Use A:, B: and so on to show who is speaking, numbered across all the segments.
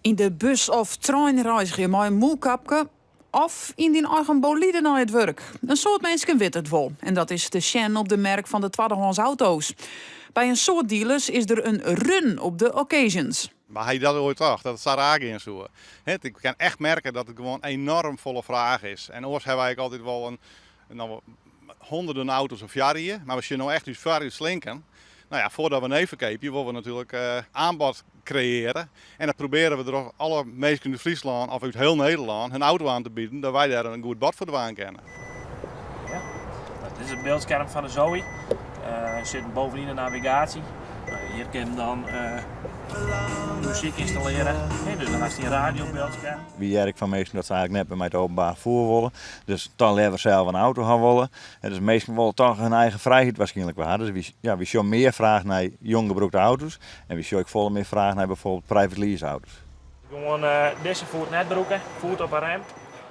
A: Yn de bus of trein reizgje mei in mûlkapke of yn dyn eigen bolide nei it wurk. In soad minsken witte it wol en dat is te sjen op de merk fan de twaddehâns auto's. By in soad dealers is der in run op de occasions.
B: Mar ha je dat oait tocht, dat it sa raar gean soe? Ik kin echt merke dat it gewoan enoarm folle fraach is. En oars hawwe wy ek altyd wol in, no, honderden auto's op foarrie, mar we sjogge no echt ús foarrie slinken. No ja, foardat we nee ferkeapje, wolle we natuerlik aanbod kreëarje. En dat probearje we troch alle minsken út Fryslân of út hiel Nederlân hun auto oan te bieden, dat wy dêr in goed bod foar dwaan kinne.
C: Ja, dit is it byldskerm fan de Zoe. Uh, sit bovenyn de navigaasje. Nou, hjir kin dan uh, muzyk ynstallearje. Hey, dus dan hast dyn radiobyldskerm.
D: Wy hearre ek fan minsken dat se eigentlik net mear mei it openbaar ferfier wolle. Dus dan leaver sels in auto ha wolle. En dus minsken wolle toch hun eigen frijheid waarskynlik wol ha. Dus wy, ja, wy sjogge mear fraach nei jong gebrûkte auto's. En wy sjogge ek folle mear fraach nei byfoarbyld private lease auto's.
C: Gewoan uh, dizze foet net brûke, foet op 'e rem.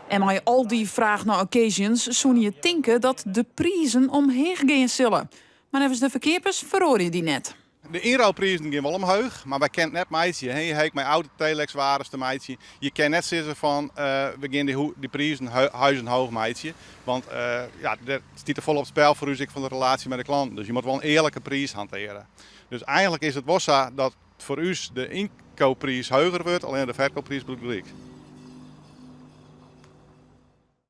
A: En mei al dy fraach nei occasions soene je tinke dat de prizen omheech gean sille. Mar neffens de ferkeapers feroarje dy net.
B: De ynruilprizen gean wol omheech, mar wy kinne it net meitsje. Je ha ek mei autotelexwaardes te meitsjen. Je kinne net sizze fan we gean dy prizen huizenhoog meitsje. Want ja, der stiet te folle op it spel foar ús ek fan de relaasje mei de klanten. Dus je moatte wol in earlike priis hantearje. Dus eigentlik is it wol sa dat foar ús de ynkeappriis heger wurdt, allinnich de ferkeappriis bliuwt gelyk.